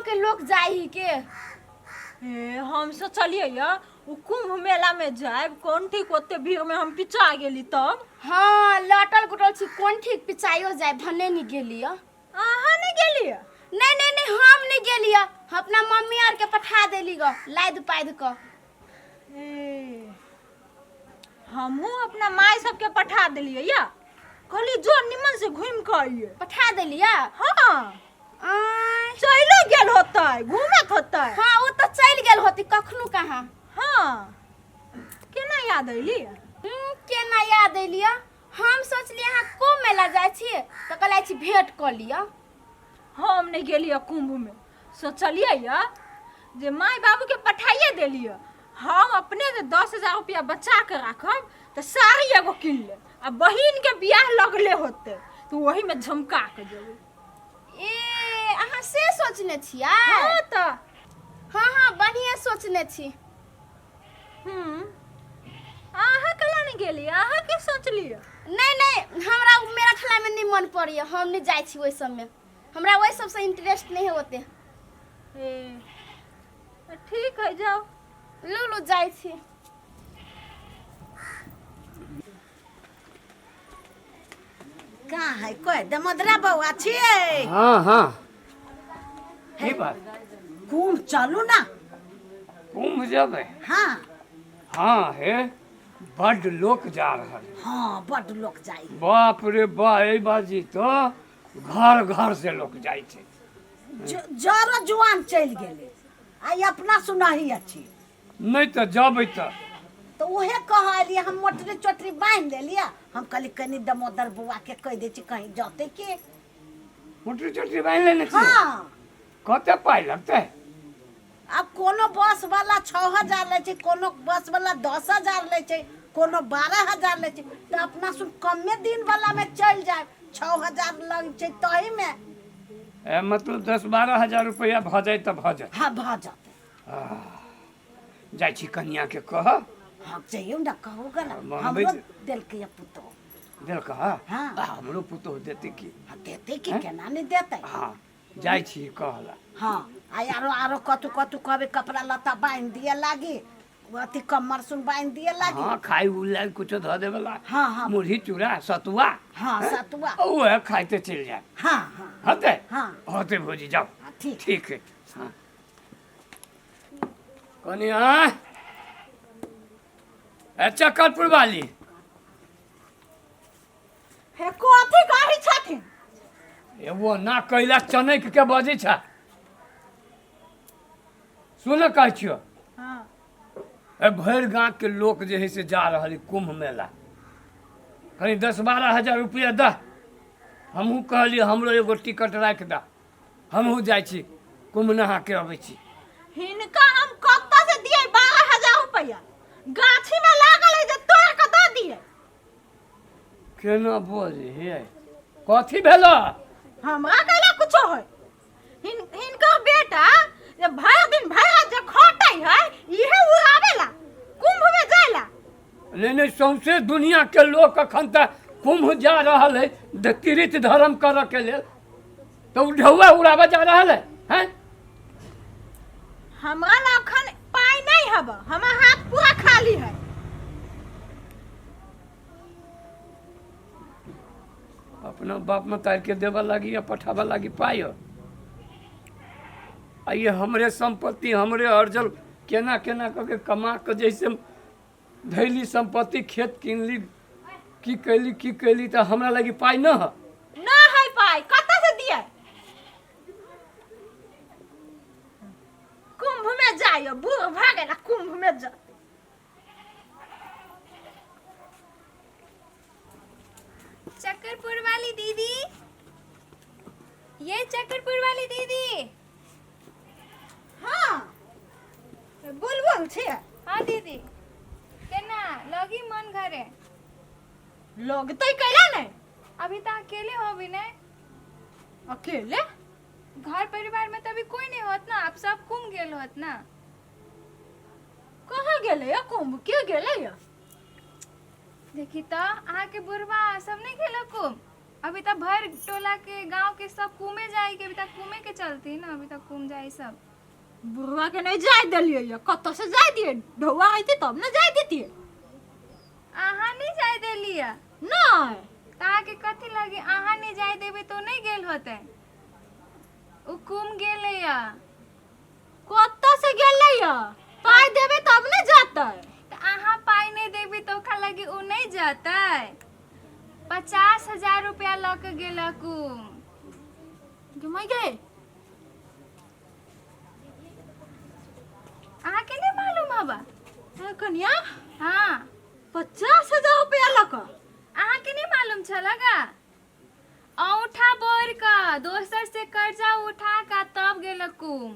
के लोग जाय ही के। ए हम सोचलियै या उ कुंभ मेला में जायब, कोन ठीक ओते भीड़ में हम पिचा गेली तब। हाँ लटल गुटल छी, कोन ठीक पिचाइयो जाय, भने नहीं गेली। अहाँ नहीं गेली? नहीं नहीं नहीं, हम नहीं गेली, हम अपना मम्मी आर के पठा देली ग लाद पाद क। ए हमहूँ अपना माय सबके पठा देलियै या, कहली जो निमन से घूम के आइए। पठा देलियै? हाँ। आँय। चलो गेल होतै, घूमत होतै। हाँ ओ तऽ चलि गेल होती कखनो कहाँ। हाँ केना याद अयली? केना याद अयलियै? हम सोचलियै अहाँ कुम्भ मेला जाइ छी तऽ कहलै छी भेंट कऽ लिअ। हम नहि गेलियै कुंभ में, सोचलियै या जे माय बाबूके पठाइए देलियै, हम अपने जे 10,000 रुपया बचा के राखब तऽ साड़ी एगो कीन लेब, आ बहिनके बियाह लगले होतै तऽ ओहीमे झमका के जेबै। ए अहाँ से सोचने छियै? हाँ तऽ। हाँ हाँ बढ़िआँ सोचने छी। अहाँ केला नहि गेलियै? अहाँ की सोचलियै? नहीं नहीं, हमरा उ मेला ठेला में नहीं मन पड़ैया, हम नहीं जाइ छी ओहि सबमे, हमरा ओहि सबसँ इंटरेस्ट नहीं है ओते। ए ठीक है जाओ। लू लू जाइ छी। कहाँ है कोई दमोदरा बौआ छियै? हाँ हाँ, की बात? कुंभ चलू ना। कुंभ जेबै? हाँ। हाँ हे, बड्ड लोक जा रहल है। हाँ बड्ड लोक जाइ। बाप रे बा, एहि बाजी तो घर घर से लोक जाइ छै। जरो जुआन चलि गेलै, आइ अपना सुनाही अछि। नहि तऽ जबै तऽ तऽ उहे कहलियै, हम मोटरी चोटरी बान्हि लेलियै, हम कहली कनि दमोदर बौआ के कहि दै छी कहीं जतै के। मोटरी चोटरी बान्हि लेने छी? हाँ। कते पाइ लगतै? आब कोनो बस वाला 6,000 लै छै, कोनो बस वाला 10,000 लै छै, कोनो 12,000 लै छै, तऽ अपना सुन कमे दिन वाला में चलि जायब, 6,000 लग छै तही में। ए मतलब 10-12 हजार रुपया भऽ जाय तऽ भऽ जाय। हाँ भऽ जेतै। जाइ छी कनिया के कह। हाँ जइयौ ने कहू गे ना, मंगबै हमरो जे- देलकै ये पुतोहु। देलक? हाँ। आ, हमरो पुतोहु देतै की? हाँ देतै की, हैं? केना नहि देतै। हाँ जाइ छी कहला। हाँ आ आरो आरो कतू कतू कहबै कपड़ा लत्ता बान्हि दिए लागी, अथी कमर सुन बान्हि दिए लागी। हाँ खाइ उ लागी कुछो धऽ देबे ला। हाँ, हाँ। मुरही चूड़ा सतुआ। हाँ, हैं? सतुआ। उहे खाइते चलि जायब। हाँ, हाँ। होतै? हाँ। होतै भौजी, जाउ। हाँ, ठीक। ठीक है। हाँ कनिया, ए चक्करपुर वाली। हे कथी कहै छथिन? एगो ना कैला चनैक के बजै छ, सुन कहै छियो। हाँ। ए भरि गाँव के लोक जे है से जा रहल है कुंभ मेला, कनि 10-12 हजार रुपया दह। हमहूँ कहलियै हमरो एगो टिकट राखि दह, हमहूँ जाइ छी कुंभ नहा के अबै छी। हिनका हम कतऽ से दियै 12,000 रुपया? गाछी में लागल है जे तोड़ के दऽ दियै। केना बजै हे, कथी भेल? हमरा कैला कुछो होय, हिनकर बेटा जे भरि दिन भरि रात जे खटै है इहे उड़ावेला कुंभ में जायला। नहीं नहीं, सौंसे दुनिया के लोग अखन तक कुंभ जा रहल है तीर्थ धर्म करऽ के लेल, तो उ ढौआ उड़ाबऽ जा रहल है, हैं? हमरा लग अखन पाइ नहीं हब, हमर हाथ पूरा खाली है। अपना बाप में तार के देबऽ लागी या पठाबऽ लागी पाइ, आ ये हमरे संपत्ति हमरे अर्जल केना केना कऽ के कमा के जैसे धैली संपत्ति, खेत किनली, की कैली की कैली, तऽ हमरा लागी पाइ न है। ना है पाइ, कतऽ से दियै? कुंभ में जाइयो, बूढ़ भऽ गेला कुंभ में जा। चक्करपुर वाली दीदी, ये चक्करपुर वाली दीदी। हाँ बुलबुल छियै? हाँ दीदी। केना लगी मन घरे? लगतै कैला नहीं? अभी तो अकेले हो भी नहीं? अकेले? घर परिवार में तो अभी कोई नहीं होत ना, आप सब कुम गेल होत ना। कहाँ गेले या कुंभ, के गेले या? देखी तो अहाँ के बुढ़वा सब नहीं गेल कुम? अभी तक भर टोला के गांव के सब कुमे जाई के अभी तक कुमे के चलती ना, अभी तक कुम जाई सब। बुढ़वा के नहीं जाय देलियै ये, कतऽ से जाय दियै? ढौआ रहतै तब ने जाय देतियै। अहाँ नहीं जाय देलियै? नहि। तऽ अहाँके कथी लगे अहाँ नहीं जाय देबै तो नहीं गेल होतै? ओ कुम गेलै या। कतऽ से गेलै ये? पाइ देबै तब ने जेतै। तऽ अहाँ पाइ नहि देबै तऽ ओकरा लगे ओ नहि जेतै। 50,000 रुपया लऽ के गेलक उ। गे माय गे। अहाँके नहि मालूम हबा? ए कनिया। हाँ। 50,000 रुपया लऽ कऽ? अहाँके नहि मालूम छल गा? औंठा बोर कऽ दोसर से कर्जा उठा कऽ तब गेलक कुम।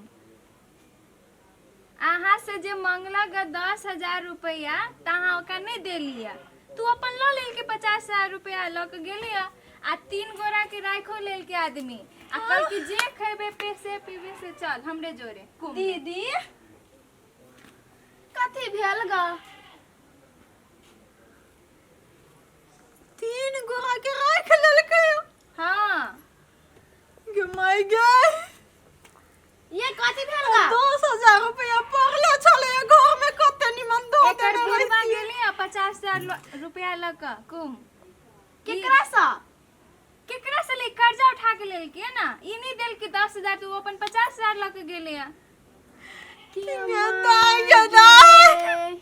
अहाँ से जे मंगलक 10,000 रुपया तऽ अहाँ ओकरा नहि देलियै, तू अपन लऽ लेलकै 50,000 रुपया लऽ कऽ गेलैया आ 3 गोरा के राखो लेलकै आदमी आ कहलकै जे खेबे पे से पीबे से चल हमरे जोरे कुम। दीदी कथी भेल ग? 3 गोरा के राख लेलकै। हाँ। गे माय गे। ये कथी भेल ग? 10,000 रुपया पड़ले छलै घर में, कते निमन दो एकर देने बुढ़बा रहितियै। गेलै 50,000 रुपया लऽ कऽ कुम। केकरा से? केकरा से ले कर्जा उठा के लेलकै ना, ई नहीं देलकै 10,000 तो वो अपन 50,000 लऽ के गेलै। गे दाइ गे दाइ,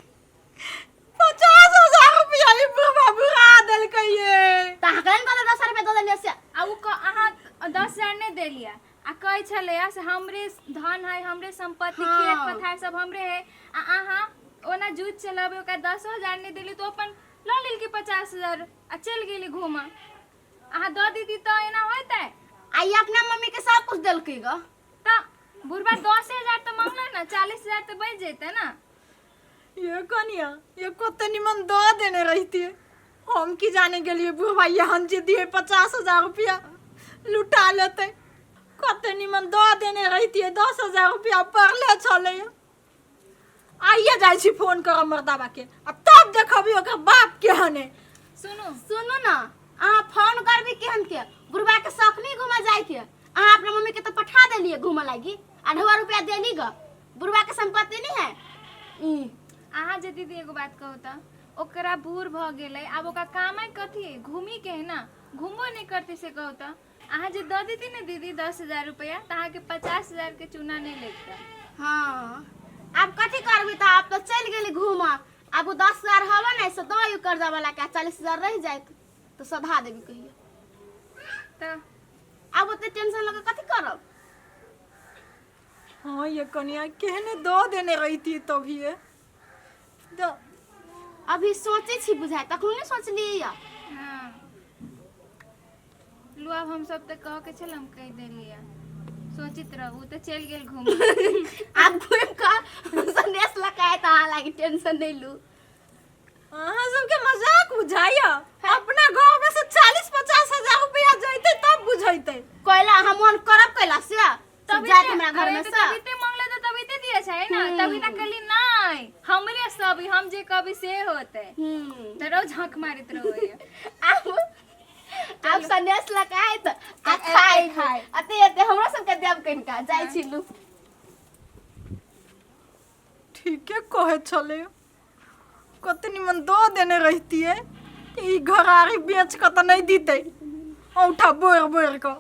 50,000 रुपया ई बुढ़बा बुढ़ा देलकै ये। तऽ अहाँ कहने कहले 10 रुपया दऽ देलियै से। आ उ अहाँ 10,000 नहि देलियै आ कहै छलैया से हमरे धन है, हमरे संपत्ति। हाँ। खेत पथार सब हमरे है आ अहाँ ओना जूझ चलाबै, ओकरा 10,000 नहि देली तो अपन लऽ लेलकै 50,000 आ चलि गेली घूमऽ। अहाँ दऽ दीदी तऽ एना होइतै? आ ई अपना मम्मी के सब कुछ देलकै ग। तऽ बुढ़बा 10,000 तऽ मंगलै ने, 40,000 तऽ बचि जेतै ने। ये कनिया, ये कते निमन दऽ देने रहितियै। हम की जाने गेलियै बुढ़बा एहन जे दियै 50,000 रुपया लुटा लेतै। कते निमन दऽ देने रहितियै, 10,000 रुपया पड़ले छलै। आइए जाइ छी फोन करब मर्दाबा के आ तब देखबी ओकर बाप केहन है। सुनू। सुनू ना, अहाँ फोन करबी केहन के, बुढ़बा के शौक नहीं घूमे जाय के। अहाँ अपना मम्मी के तो पठा देलिए घूमे लागी, 8.5 रुपया देली ग, बुढ़बा के संपत्ति नहीं है ई। अहाँ जे दीदी एगो बात कहू तऽ ओकरा बूढ़ भऽ गेलै, आब ओकरा कामे कथी है? घूमी के है ना, घूमबो नहि करतै से कहू तऽ। अहाँ जे दऽ देती ने दीदी 10,000 रुपया तऽ अहाँके 50,000 के चूना नहि लगितै। हाँ, आब कथी करबी तऽ आब तो चलि गेली घूमऽ, आब ओ 10,000 हवे ने से दऽ you कर्जा वाला के, 40,000 रहि जायत तऽ सधा देबी कहियो। तऽ आब ओते टेंशन लऽ कऽ कथी करब? हाँ ये कनिया, केहने दऽ देने रहितियै तभिए दऽ। अभी सोचै छी बुझाय, तखनो नहि सोचलियै या। हाँ लू, आब हम सब तऽ कह के छल हम कहि देलियै, सोचित रहू तऽ चलि गेल घूम। आब घुमि कऽ संदेश लऽ कऽ आयत अहाँ लागी, टेंशन नहि लू। अहाँ सबके मजाक बुझाइया? अपना घर में से 40-50 हजार रुपया जैते तब बुझैते। कैला अहाँ मन करब कैला से तभी जायत ते- हमरा घर अरे में तऽ से। तभी ते मंगले तऽ तभी ते दिए छै ना, तभी ना कहली नहीं हमरे सब हम जे कभी से होते। तऽ रोज झक मारैत रहो। आब आब संदेश लऽ कऽ आयत आ खाइ खाइ। अते अते हमरो सबके देब कनिका। जाइ छी लू। ठीके कहै छलै, कते निमन दऽ देने रहितियै। ई घरारी बेच कऽ तऽ नहि दितै औंठा बोरि बोरि कऽ।